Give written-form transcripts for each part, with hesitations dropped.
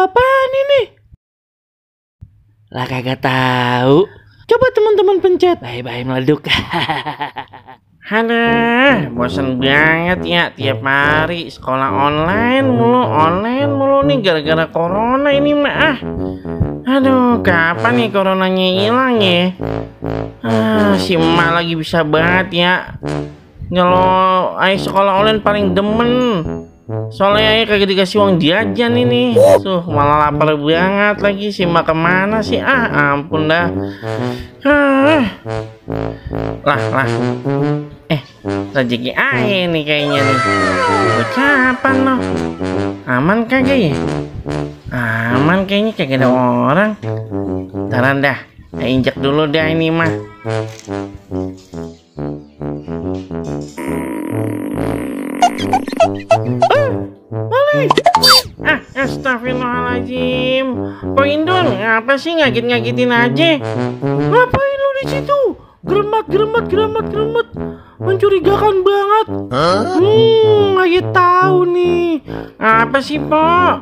apaan ini? Lah kagak tahu. Coba teman-teman pencet. Bye-bye meleduk. Aduh, bosan banget ya tiap hari sekolah online mulu nih gara-gara corona ini mah. Aduh, kapan nih coronanya hilang ya? Si emak lagi bisa banget ya. Kalau sekolah online paling demen. Soalnya ayah kagak dikasih uang jajan ini. Malah lapar banget lagi. Si emak kemana sih? Ampun dah. Lah. Rezeki ayah nih kayaknya nih. Kapan loh? Aman kagak ya? Aman kayaknya kagak ada orang. Taran dah. Injek dulu dah ini mah. Mali. Astagfirullahaladzim. Kok Indun, apa sih ngagit-ngagitin aja? Ngapain lu di situ? Geremat. Mencurigakan banget. Ayah tahu nih. Apa sih, Po?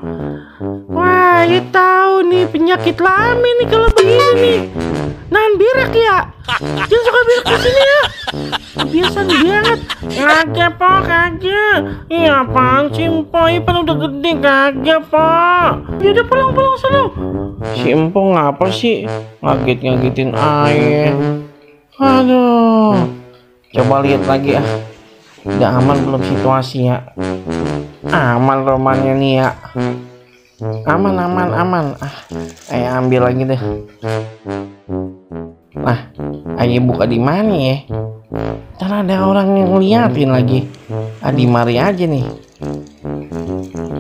Wah, ayah tahu nih penyakit lama nih kalau begini nih. Nahan berak ya. Jangan suka berak di sini ya. Kebiasaan banget. Kagak, Po, kagak. Iya, apaan sih, Po? Ipan udah gede, kagak, Po. Ya udah pulang sana. Si Empong ngapa sih ngagit-ngagitin ayah? Aduh, coba lihat lagi ah. Udah aman belum situasi ya? Aman romannya nih ya. Aman. Ayah ambil lagi deh. Nah, ayah buka di mana ya? Ntar ada orang yang ngeliatin lagi. Di mari aja nih.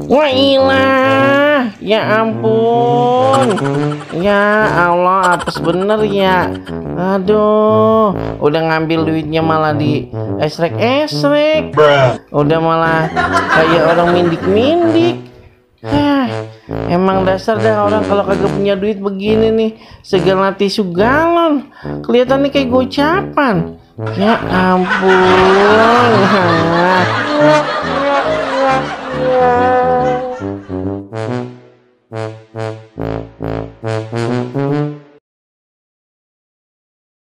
Wah ilah, ya ampun. Ya Allah, apes bener ya. Aduh, udah ngambil duitnya malah di esrek. Udah malah kayak orang mindik. Emang dasar dah orang kalau kagak punya duit begini nih, segala tisu galon. Kelihatannya kayak gocapan. Ya ampun.